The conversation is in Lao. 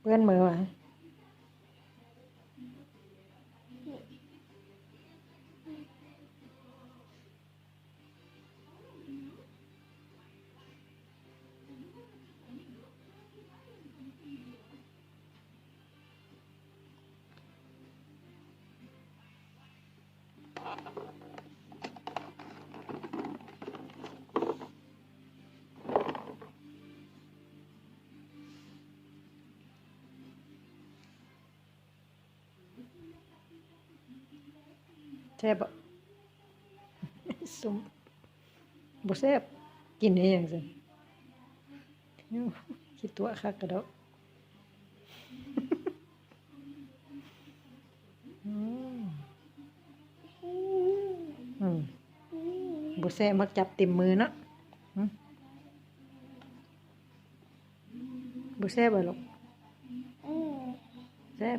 ເອີ້ນເມີວ່າ ແຊບບໍ່? ສົ້ມ ບໍ່ແຊບ ກິນເຮັດຫຍັງຊັ້ນ? ໂອ້ ຂີ້ຕົວະຄັກກະດອກ. ອືມ ອືມ ບໍ່ແຊບ ມັກຈັບເຕັມມືເນາະ. ຫື ບໍ່ແຊບບໍ່ລູກ? ແຊບ.